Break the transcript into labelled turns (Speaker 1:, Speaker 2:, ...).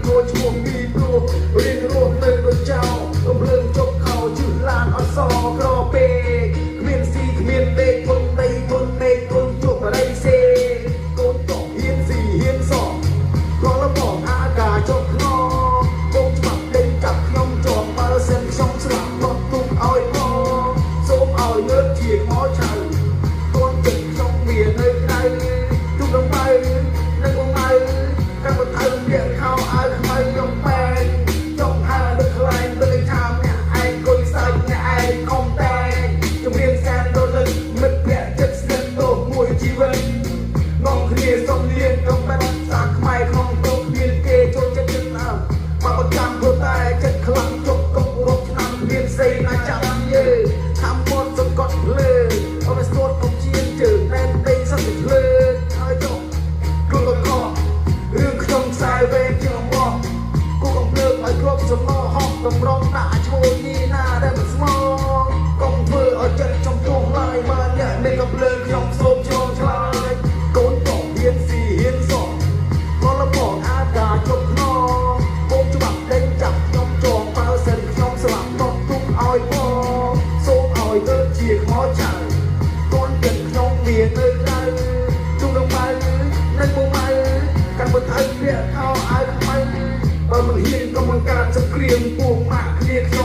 Speaker 1: ខូចឈ្មោះពីព្រោះរៀងរស់នៅដូចចោលរំលើងជប់ខោជិះឡានអត់សក្រពេកគ្មានស៊ីគ្មានដេកធន់ដីធន់មេឃធន់ជក់បរិសេកូនតោះហ៊ានស៊ីហ៊ានសក៏លបងអាកាចុកខ្នងកូនច្បាប់ដេញចាប់ខ្ញុំជាប់បើសិនខ្ញុំស្លាប់តបទុកឲ្យផងសូមឲ្យលើកជាខ្មោចឆៅកូនចិត្តខ្ញុំវានៅក្រៅទុំដងបៅនៅបងម៉ៅកាន់បថៅពាក់ខោអាវខ្មៅខ្ញុំបែងចង់ហើដូចខ្លែងដូចថាអ្នកឯងគុយសើចអ្នកឯងខំតែងជំរាបសែនរលឹកមិត្តភក្តិចិត្តស្និទ្ធទោសមួយជីវិតនាំគ្នាសុំលៀនកំបាត់សាខ្មែរក្នុងទោសគ្មានគេចូលចិត្តចិត្តដើមមកប្រចាំព្រោះតែចិត្តខ្លាំងជប់កុំរាប់ឆ្នាំគ្មានស្អីណាចាំយើថាមុនសង្កត់ភ្លើអត់ស្ទាត់កុំជៀនជើងណែនដីសត្វភ្លើហើយចុះខ្លួនកករឿងខ្ញុំខ្សែវែងជាងអំបោះគូកំភ្លើងឲ្យគ្រប់សំណហោះតម្រង់ដាក់ឈ្មោះនេះណាដែលមិនស្មងកុំធ្វើឲ្យចិត្តចំទងឡើយបើអ្នកមានកំភ្លើងខ្ញុំសូមចូលឆ្លើយកូនតោះហ៊ានស៊ីហ៊ានសងក៏លបងអាកាជប់ខ្នងកូនច្បាប់ដេញចាប់ខ្ញុំចងបើសិនខ្ញុំស្លាប់តបទុកឲ្យផងសូមឲ្យលើកជាខ្មោចឆៅកូនចិត្តខ្ញុំវានៅក្រៅជុំដងបៅនៅពុំម៉ៅកាន់បថៅពាក់ខោអាវខ្មៅបើមិនហ៊ានក៏បង្កើតសង្គ្រាមពួកម៉ាក់គ្នាខ្ញុំ